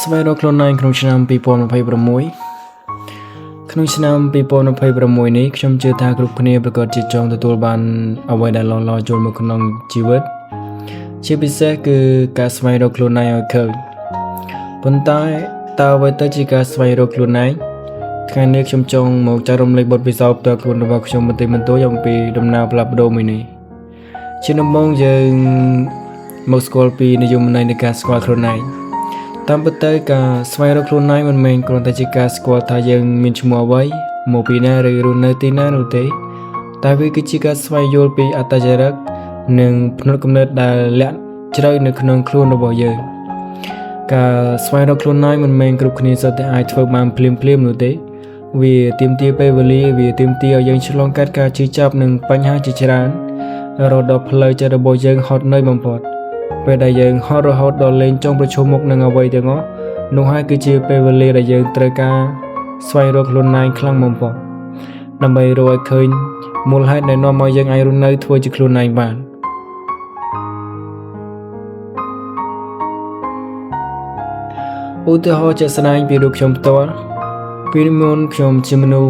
ស្វែងរកខ្លួនឯងក្នុងឆ្នាំ2026ក្នុងឆ្នាំ2026នេះខ្ញុំជឿថាគ្រប់គ្នាប្រាកដជាចង់ទទួលបានអ្វីដែលល្អៗចូលមកក្នុងជីវិតជាពិសេសគឺការស្វែងរកខ្លួនឯងឲ្យឃើញប៉ុន្តែតើអ្វីទៅជាការស្វែងរកខ្លួនឯងថ្ងៃនេះខ្ញុំចង់មកចែករំលែកបទពិសោធន៍ផ្ទាល់ខ្លួនរបស់ខ្ញុំបន្តិចបន្តួចអំពីដំណើរផ្លាស់ប្ដូរមួយនេះជាដំបូងយើងមកស្គាល់ពីនិយមន័យនៃការស្គាល់ខ្លួនឯង តាមពិតទៅការស្វែងរកខ្លួនឯងមិនមែនគ្រាន់តែជាការស្គាល់ថាយើងមានឈ្មោះអ្វីមកពីណាឬរស់នៅទីណានោះទេតែវាគឺជាការស្វែងយល់ពីអត្តចរិតនិងផ្នត់គំនិតដែលលាក់ជ្រៅនៅក្នុងខ្លួនរបស់យើងការស្វែងរកខ្លួនឯងមិនមែនគ្រប់គ្នាសុទ្ធតែអាចធ្វើបានភ្លាមៗនោះទេវាទាមទារពេលវេលាវាទាមទារឲ្យយើងឆ្លងកាត់ការឈឺចាប់និងបញ្ហាជាច្រើនរហូតដល់ផ្លូវចិត្តរបស់យើងហត់នឿយបំផុត ពេលដែលយើងហត់រហូតដល់លែងចង់ប្រឈមមុខនឹងអ្វីទាំងអស់នោះហើយគឺជាពេលវេលាដែលយើងត្រូវការស្វែងរកខ្លួនឯងខ្លាំងបំផុតដើម្បីរកឲ្យឃើញមូលហេតុដែលនាំឲ្យយើងអាចរស់នៅធ្វើជាខ្លួនឯងបានឧទាហរណ៍ជាក់ស្ដែងពីរូបខ្ញុំផ្ទាល់ពីមុនខ្ញុំជាមនុស្ស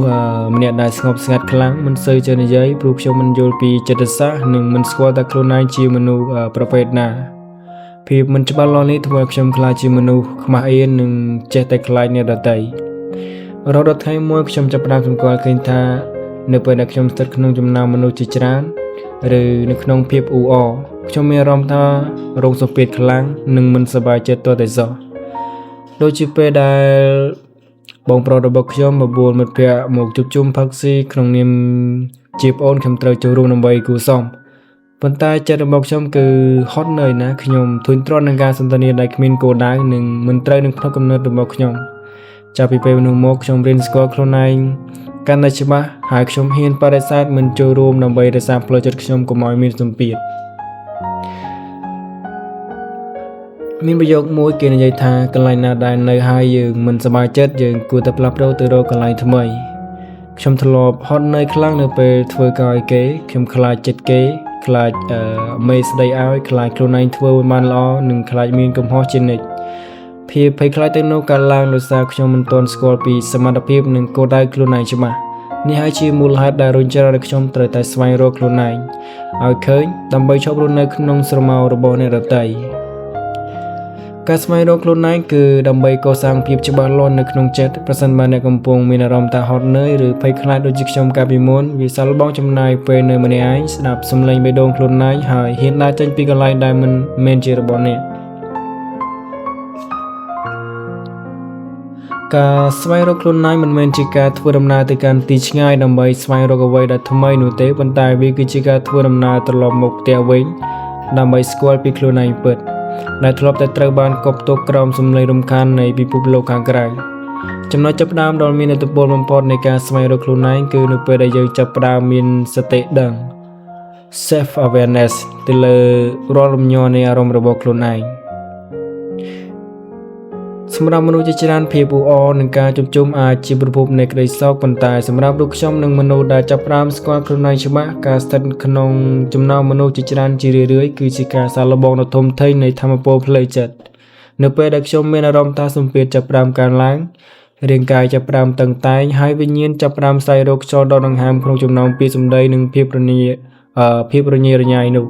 ម្នាក់ដែលស្ងប់ស្ងាត់ខ្លាំងមិនសូវចេះនិយាយព្រោះខ្ញុំមិនយល់ពីចិត្តសាស្ត្រនិងមិនស្គាល់ថាខ្លួនឯងជាមនុស្សប្រភេទណា ភាពមិនច្បាស់លាស់នេះធ្វើឲ្យខ្ញុំក្លាយជាមនុស្សខ្មាស់អៀននិងចេះតែខ្លាចអ្នកដទៃរហូតដល់ថ្ងៃមួយខ្ញុំចាប់ផ្ដើមសម្គាល់ឃើញថានៅពេលដែលខ្ញុំស្ថិតក្នុងចំណោមមនុស្សជាច្រើនឬនៅក្នុងភាពអ៊ូអរខ្ញុំមានអារម្មណ៍ថារងសម្ពាធខ្លាំងនិងមិនសប្បាយចិត្តទាល់តែសោះដូចជាពេលដែលបងប្រុសរបស់ខ្ញុំបបួលមិត្តភ័ក្តិមកជួបជុំផឹកស៊ីក្នុងនាមជាប្អូនខ្ញុំត្រូវចូលរួមដើម្បីគួរសម ប៉ុន្តែចិត្តរបស់ខ្ញុំគឺហត់នឿយណាស់ខ្ញុំធុញទ្រាន់នឹងការសន្ទនាដែលគ្មានគោលដៅនិងមិនត្រូវនឹងផ្នត់គំនិតរបស់ខ្ញុំចាប់ពីពេលនោះមកខ្ញុំរៀនស្គាល់ខ្លួនឯងកាន់តែច្បាស់ហើយខ្ញុំហ៊ានបដិសេធមិនចូលរួមដើម្បីរក្សាផ្លូវចិត្តខ្ញុំកុំឲ្យមានសម្ពាធមានប្រយោគមួយគេនិយាយថាកន្លែងណាដែលនៅហើយយើងមិនសប្បាយចិត្តយើងគួរតែផ្លាស់ប្ដូរទៅរកកន្លែងថ្មីខ្ញុំធ្លាប់ហត់នឿយខ្លាំងនៅពេលធ្វើការឲ្យគេខ្ញុំខ្លាចចិត្តគេខ្លាចមេស្ដីឲ្យខ្លាចខ្លួនឯងធ្វើមិនបានល្អនិងខ្លាចមានកំហុសជានិច្ចភាពភ័យខ្លាចទាំងនោះកើតឡើងដោយសារខ្ញុំមិនទាន់ស្គាល់ពីសមត្ថភាពនិងគោលដៅខ្លួនឯងច្បាស់នេះហើយជាមូលហេតុដែលរុញច្រានឲ្យខ្ញុំត្រូវតែស្វែងរកខ្លួនឯងឲ្យឃើញដើម្បីឈប់រស់នៅក្នុងស្រមោលរបស់អ្នកដទៃការស្វែងរកខ្លួនឯងគឺដើម្បីកសាងភាពច្បាស់លាស់នៅក្នុងចិត្តប្រសិនបើអ្នកកំពុងមានអារម្មណ៍ថាហត់នឿយឬភ័យខ្លាចដូចជាខ្ញុំកាលពីមុនវាសាកល្បងចំណាយពេលនៅម្នាក់ឯងស្ដាប់សំឡេងបេះដូងខ្លួនឯងហើយហ៊ានដើរចេញពីកន្លែងដែលមិនមែនជារបស់អ្នកការស្វែងរកខ្លួនឯងមិនមែនជាការធ្វើដំណើរទៅកាន់ទីឆ្ងាយដើម្បីស្វែងរកអ្វីដែលថ្មីនោះទេប៉ុន្តែវាគឺជាការធ្វើដំណើរត្រឡប់មកផ្ទះវិញដើម្បីស្គាល់ពីខ្លួនឯងពិតដែលធ្លាប់តែត្រូវបានកប់ទុកក្រោមសំឡេងរំខាននៃពិភពលោកខាងក្រៅចំណុចចាប់ផ្ដើមដ៏មានឥទ្ធិពលបំផុតនៃការស្វែងរកខ្លួនឯងគឺនៅពេលដែលយើងចាប់ផ្ដើមមានសតិដឹង self awareness ទៅលើរាល់លំញ័រនៃអារម្មណ៍របស់ខ្លួនឯងសម្រាប់មនុស្សជាច្រើនភាពអ៊ូអរនិងការជួបជុំអាចជាប្រភពនៃក្តីសោកប៉ុន្តែសម្រាប់លោកខ្ញុំនិងមនុស្សដែលចាប់ផ្ដើមស្គាល់ខ្លួនឯងច្បាស់ការស្ថិតក្នុងចំណោមមនុស្សជាច្រើនជារឿយៗគឺជាការសាកល្បងដ៏ធំធេងនៃធម៌ពលផ្លូវចិត្តនៅពេលដែលខ្ញុំមានអារម្មណ៍ថាសម្ពាធចាប់ផ្ដើមកើនឡើងរាងកាយចាប់ផ្ដើមតឹងតែងហើយវិញ្ញាណចាប់ផ្ដើមស្វែងរកខ្យល់ដកដង្ហើមក្នុងចំណោមពាក្យសម្ដីនិងភាពរញ៉េភាពរញ៉េរញ៉ៃនោះ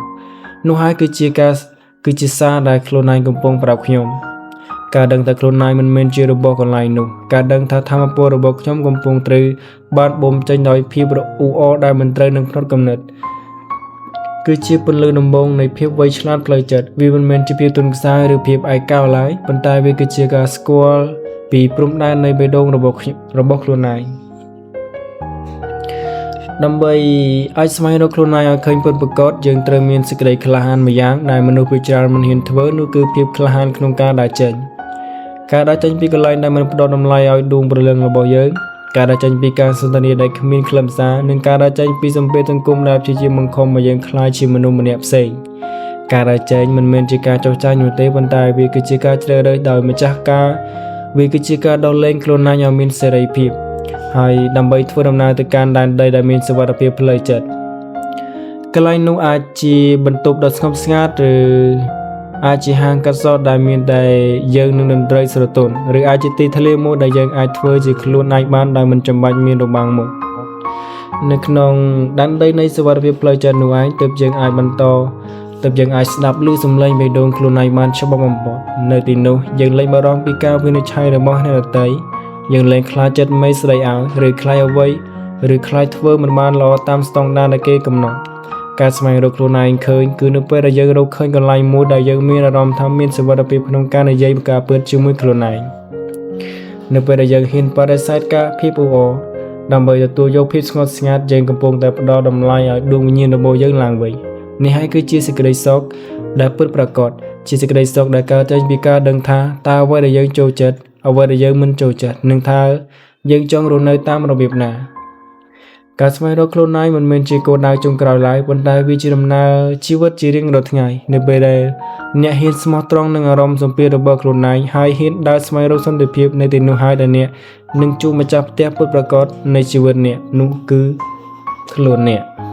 នោះហើយគឺជាការគឺជាសារដែលខ្លួនឯងកំពុងប្រាប់ខ្ញុំ ការដឹងថាខ្លួនឯងមិនមែនជារបស់កន្លែងនោះការដឹងថាធម៌ពលរបស់ខ្ញុំកំពុងត្រូវបានបូមចេញដោយភាពរអ៊ូអរដែលមិនត្រូវនឹងផ្នត់គំនិតគឺជាពន្លឺដំបូងនៃភាពវៃឆ្លាតផ្លូវចិត្តវាមិនមែនជាភាពទន់ខ្សោយឬភាពឯកោឡើយប៉ុន្តែវាគឺជាការស្គាល់ពីព្រំដែននៃបេះដូងរបស់ខ្ញុំរបស់ខ្លួនឯងដើម្បីអាចស្វែងរកខ្លួនឯងឲ្យឃើញពិតប្រាកដយើងត្រូវមានសេចក្តីក្លាហានម្យ៉ាងដែលមនុស្សភាគច្រើនមិនហ៊ានធ្វើនោះគឺភាពក្លាហានក្នុងការដើរចេញការដើរចេញពីកន្លែងដែលមិនផ្ដល់តម្លៃឲ្យដួងព្រលឹងរបស់យើងការដើរចេញពីការសន្ទនាដែលគ្មានខ្លឹមសារនិងការដើរចេញពីសម្ពាធសង្គមដែលព្យាយាមបង្ខំឲ្យយើងក្លាយជាមនុស្សម្នាក់ផ្សេងការដើរចេញមិនមែនជាការចុះចាញ់នោះទេប៉ុន្តែវាគឺជាការជ្រើសរើសដោយម្ចាស់ការវាគឺជាការដោះលែងខ្លួនឯងឲ្យមានសេរីភាពហើយដើម្បីធ្វើដំណើរទៅកាន់ដែនដីដែលមានសុវត្ថិភាពផ្លូវចិត្តកន្លែងនោះអាចជាបន្ទប់ដ៏ស្ងប់ស្ងាត់ឬ អាចជាហាងកាត់សក់ដែលមានតែយើងនិងតន្ត្រីស្រទន់ឬអាចជាទីធ្លាមួយដែលយើងអាចធ្វើជាខ្លួនឯងបានដោយមិនចាំបាច់មានរបាំងមុខនៅក្នុងដែនដីនៃសុវត្ថិភាពផ្លូវចិត្តនោះឯងទើបយើងអាចបន្តទើបយើងអាចស្ដាប់ឮសំឡេងបេះដូងខ្លួនឯងបានច្បាស់បំផុតនៅទីនោះយើងលែងបារម្ភពីការវិនិច្ឆ័យរបស់អ្នកដទៃយើងលែងខ្លាចចិត្តមេស្ដីឲ្យឬខ្លាចអ្វីឬខ្លាចធ្វើមិនបានល្អតាមស្តង់ដារដែលគេកំណត់ការស្វែងរកខ្លួនឯងឃើញគឺនៅពេលដែលយើងរកឃើញកន្លែងមួយដែលយើងមានអារម្មណ៍ថាមានសុវត្ថិភាពក្នុងការនិយាយការពិតជាមួយខ្លួនឯងនៅពេលដែលយើងហ៊ានបដិសេធការភាពអ៊ូអរដើម្បីទទួលយកភាពស្ងប់ស្ងាត់យើងកំពុងតែផ្ដល់តម្លៃឲ្យដួងវិញ្ញាណរបស់យើងឡើងវិញនេះហើយគឺជាសេចក្តីសុខដែលពិតប្រាកដជាសេចក្តីសុខដែលកើតចេញពីការដឹងថាតើអ្វីដែលយើងចូលចិត្តអ្វីដែលយើងមិនចូលចិត្តនិងថាយើងចង់រស់នៅតាមរបៀបណាការស្វែងរកខ្លួនឯងមិនមែនជាគោលដៅចុងក្រោយឡើយប៉ុន្តែវាជាដំណើរជីវិតជារៀងរាល់ថ្ងៃនៅពេលដែលអ្នកហ៊ានស្មោះត្រង់នឹងអារម្មណ៍សម្ពាធរបស់ខ្លួនឯងហើយហ៊ានដើរស្វែងរកសន្តិភាពនៅទីនោះហើយដែលអ្នកនឹងជួបម្ចាស់ផ្ទះពិតប្រាកដនៃជីវិតអ្នកនោះគឺខ្លួនអ្នក។